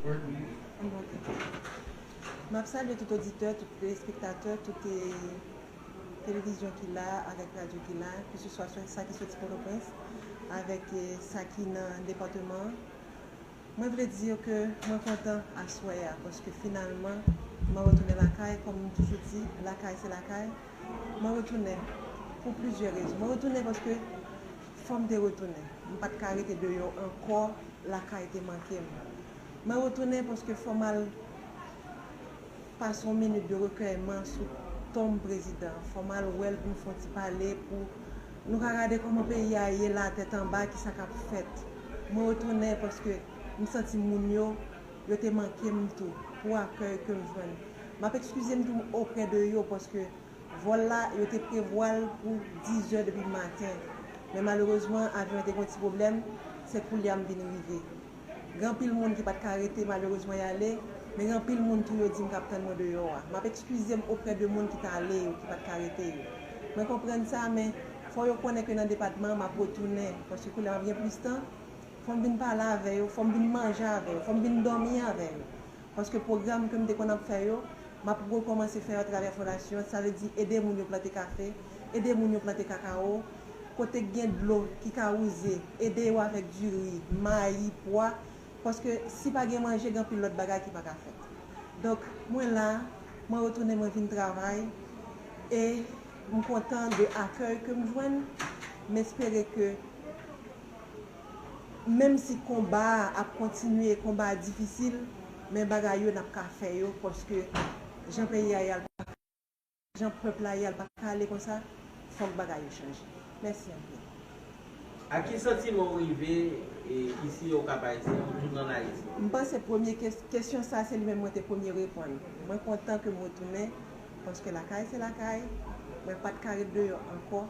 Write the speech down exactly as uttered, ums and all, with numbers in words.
Bon, ok. M ap salye tout oditè, tout telespektatè, tout eh, televizyon ki la, avèk radyo ki la, ke se swa sa ki soti Pòtoprens, avèk eh, sa ki nan depatman an. Mwen vle di ke mwen kontan aswè a, paske finalman, mwen retounen lakay, kòm m toujou di, lakay se lakay. Mwen retounen pou plizyè rezon. Mwen retounen paske fò m te retounen. M pa t ka rete deyò ankò, lakay te manke m. Mwen retounen paske fò m al pase yon minit de rekèyman sou tonm prezidan. Fò m al wè l pou n fè yon ti pale, pou nou ka gade kòman peyi a ye la, tèt anba, kisa k ap fèt. Mwen retounen paske m santi moun yo, yo te manke m tou, pou akèy ke m jwenn. M ap ekskize m tou oprè de yo, paske vòl la, yo te prevwa l pou diz è depi maten. Men malerezman, avyon an te gen yon ti pwoblèm, se koulye a m vin rive. Gen anpil moun ki pa t ka rete, malerezman, y ale, men gen anpil moun tou yo di m k ap tann mwen deyò a. M ap ekskize m oprè de moun ki t ale yo, ki pa t ka rete yo. Mwen konprann sa, men fò yo konnen ke nan depatman an, m ap retounen, paske koulye a m ap gen plis tan, fò m vin pale avè yo, fò m vin manje avè yo, fò m vin dòmi avè yo. Paske pwogram ke m te konn ap fè yo, m ap rekòmanse fè yo atravè fondasyon an. Sa vle di ede moun yo plante kafe, ede moun yo plante kakawo, kote k gen dlo ki ka wouze, ede yo avèk diri, mayi, pwa. Paske si pa gen manje, gen anpil lòt bagay ki pa ka fèt. Donk, mwen la, mwen retounen, mwen vin travay, e m kontan de akèy ke m jwenn. M espere ke menm si konba a ap kontinye, konba a difisil, men bagay yo n ap ka fè yo, paske jan peyi a ye a, jan pèp la ye a, l pa ka ale konsa, fòk bagay yo chanje. Mèsi anpil. Ak ki santiman w rive e, isi o Kap Ayisyen, ou tounen ann Ayiti? M panse premye kes- kesyon sa se li menm mwen te premye reponn. Mwen kontan ke m retounen, paske lakay se lakay, mwen pa t ka ret deyò ankò.